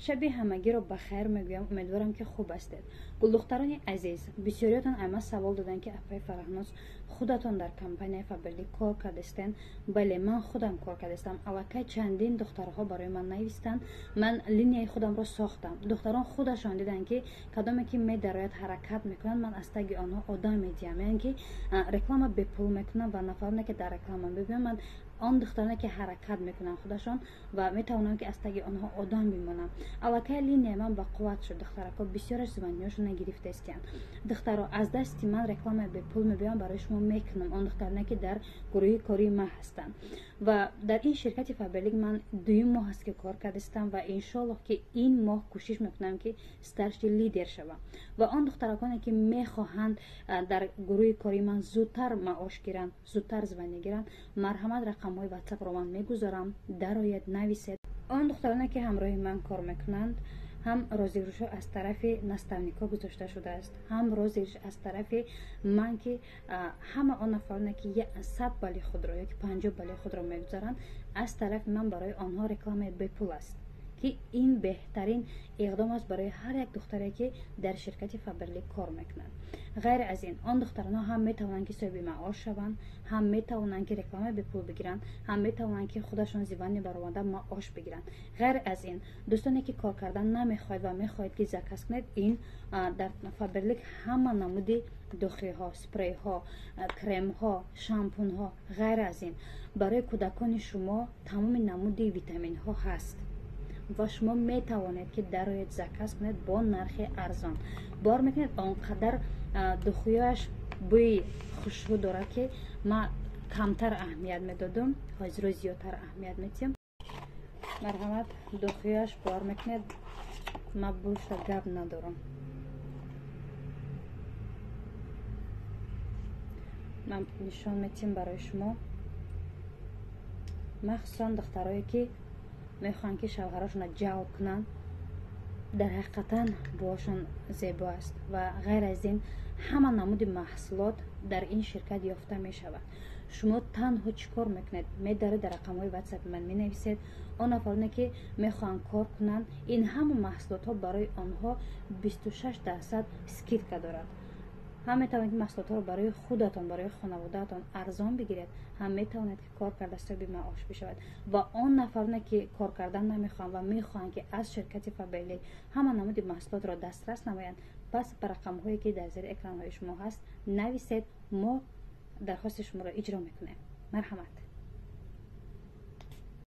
Шаби ҳамагиро ба хайр мегӯям, умедворам, ки хуб ҳастед. Гулдухтарони азиз, бисёриётон ама савол доданд, ки апаи Фараҳноз, худатон дар компанияи Фаберлик кор кардастен? Бале, ман худам кор кардастам. Аллакай чандин духтарҳо барои ман навистанд. Ман линияи худамро сохтам. Духтарон худашон диданд, ки кадоме ки медарояд, ҳаракат мекунанд, ман аз таги онҳо одам медиҳам, яъне ки реклама бепул мекунам ва нафароне ки дар реклама мебинам, ман он духтароне ки ҳаракат мекунанд худашон ва метавонам ки аз таги онҳо одам бимонам. Аллакай линия ман ба қувват шуд. Духтарако бисёраш званиёшона гирифтаистиянд. Духтаро, аз дасти ман рекламаи бепул мебиём, барои шумо мекунам, он духтароне ки дар гурӯҳи кории ман ҳастанд. Ва дар ин ширкати Фаберлик ман дуюм моҳ аст, ки кор кардастам ва иншоаллоҳ, ки ин моҳ кӯшиш мекунам, ки старший лидер шавам. Ва он духтараконе ки мехоҳанд дар гурӯҳи кории ман зудтар маош гиранд, зудтар звание гиранд, марҳамат, рақамҳои ватсапро ман мегузорам, дарояд, нависед. Он духтароне ки ҳамроҳи ман кор мекунанд, ҳам розыгрышҳо аз тарафи наставникҳо гузошта шудааст, ҳам розыгрыш аз тарафи ман, ки ҳама он нафароне ки 100 бали худро ёки 50 бали худро мегузоранд, аз тарафи ман барои онҳо рекламаи бепул аст, ки ин беҳтарин иқдом аст барои ҳар як духтаре, ки дар ширкати Фаберлик кор мекунад. Ғайр аз ин, он духтаронҳо ҳам метавонанд, ки соҳиби маош шаванд, ҳам метавонанд, ки рекламаи бепул бигиранд, ҳам метавонанд, ки худашон звание баромада маош бигиранд. Ғайр аз ин, дӯстоне ки кор кардан намехоҳед ва мехоҳед, ки заказ кунед, ин дар Фаберлик ҳама намуди духиҳо, спрейҳо, кремҳо, шампунҳо, ғайр аз ин барои кӯдакони шумо тамоми намуди витаминҳо ҳаст ва шумо метавонед, ки дароед, заказ кунед бо нархи арзон. Бовар мекунед, он қадар духиёяш бӯи хушрӯ дорад, ки ман камтар аҳамият медодум, ҳозиро зиёдтар аҳамият медиҳам. Марҳамат, духиёяш, бовар мекунед, ман бӯша гап надорам. Ман нишон медиҳам барои шумо, махсусан духтарое ки мехоҳанд, ки шавҳарошонро ҷалб кунанд. Дар ҳақиқатан бӯошон зебо аст. Ва ғайр аз ин, ҳама намуди маҳсулот дар ин ширкат ёфта мешавад. Шумо танҳо чӣ кор мекунед? Медаред, дар рақамҳои ватсапи ман менависед. Он нафароне ки мехоҳанд кор кунанд, ин ҳама маҳсулотҳо барои онҳо 26% скидка дорад. Ҳам метавонед, ки маҳсулотҳоро барои худатон, барои хонаводаатон арзон бигиред, ҳам метавонед, ки кор карда соҳиби маош бишавад. Ва он нафароне ки кор кардан намехоҳанд ва мехоҳанд, ки аз ширкати Фаберлик ҳама намуди маҳсулотро дастрас намоянд, пас ба рақамҳое ки дар зери экранҳои шумо ҳаст, нависед, мо дархости шуморо иҷро мекунем. Марҳамат.